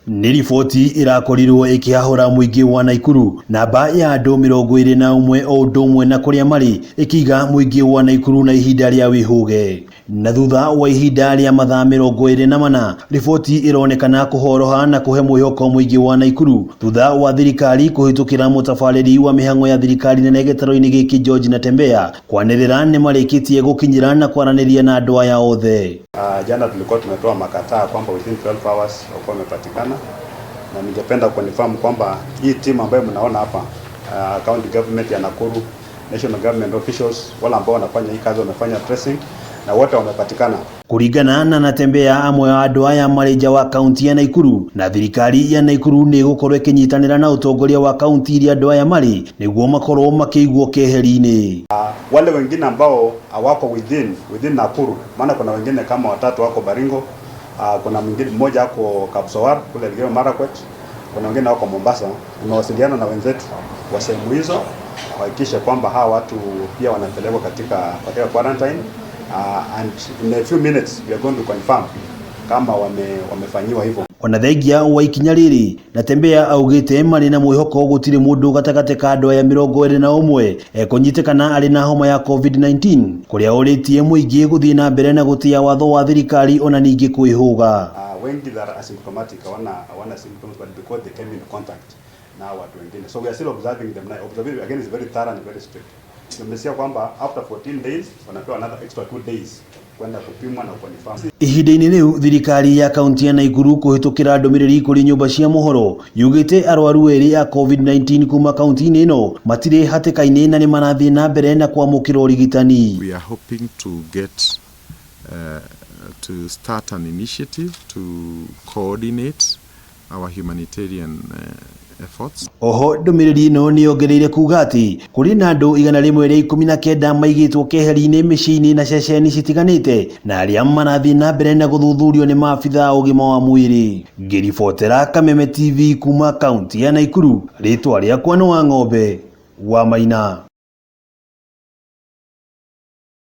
Nĩ riboti ĩrakorirwo ĩkĩhahũra mũingĩ wa Naikuru. Namba ya andũ 21 o ũndũ ũmwe na kũrĩa marĩ ĩkĩiga mũingĩ wa Naikuru na ihinda rĩa wĩhũge. Na thutha wa ihinda rĩa mathaa 24, riboti ĩronekana kũhoroha na kũhe mwĩhoko mũingĩ wa Naikuru thutha wa thirikari kũhĩtũkĩra mũtabarĩri wa mĩhang'o ya thirikari nene gĩtarũ-inĩ gĩkĩ George Natembeya kwanĩrĩra nĩmarĩkĩtie gũkinyĩra na kwaranĩria na andũ aya othe. Jana tulikuwa tumetoa makataa kwamba within 12 hours wakuwa wamepatikana, na ningependa kuconfirm kwamba hii timu ambayo mnaona hapa, county government ya Nakuru, national government officials, wale ambao wanafanya hii kazi wamefanya tracing na wote wamepatikana. Kũringana na Natembeya, amwe a andũ aya marĩ nja wa kaunti ya Naikuru na thirikari ya Naikuru nĩ ĩgũkorwo ĩkĩnyitanĩra na ũtongoria wa kaunti iria andũ aya marĩ nĩguo makorwo makĩigwo keheri-inĩ. Wale wengine ambao hawako within Nakuru, maana kuna wengine kama watatu wako Baringo, kuna mwingine mmoja ako Kapsowar kule Elgeyo Marakwet, kuna wengine wako Mombasa. Tumewasiliana na wenzetu wa sehemu hizo kuhakikisha kwamba hawa watu pia wanapelekwa katika quarantine, and in a few minutes we are going to confirm kama wamefanyiwa hivyo. Ona thengia wa ikinya rĩrĩ, Natembeya augĩte marĩ na mwĩhoko gũtirĩ mũndũ gatagatĩ ka andũ aya 21 ekũnyitĩkana arĩ na homa ya COVID-19, kũrĩa ũrĩtie mũingĩ gũthiĩ na mbere na gũtĩa watho wa thirikari ona ningĩ kwĩhũga. Wengi that are asymptomatic, hawana symptoms, but because they came in contact na watu wengine, so we are still observing them now. Observing again is very thorough and very strict. Tumesikia kwamba after 14 days wanapewa another extra 2 days kwenda kupimwa na kuconfirm. Ihinda-inĩ rĩu, thirikari ya kaunti ya Naikuru kũhĩtũkĩra ndũmĩrĩri kũrĩ nyũmba cia mohoro yugĩte arwaru erĩ a COVID-19 kuma kaunti-inĩ ĩno matirĩ hatĩka-inĩ na nĩ marathiĩ na mbere na kwamũkĩra ũrigitani. We are hoping to get to start an initiative to coordinate our humanitarian efforts. Oho ndũmĩrĩri ĩno nĩ yongereire kuga atĩ kũrĩ na andũ 119 maigĩtwo keheri-inĩ mĩciĩ-inĩ na ceceni citiganĩte na arĩa marathiĩ na mbere na gũthuthurio nĩ maabitha a ũgima wa mwĩrĩ. Ngĩribotera Kameme TV kuma kaunti ya Naikuru, rĩtwa rĩakwa nĩ Wang'ombe wa Maina.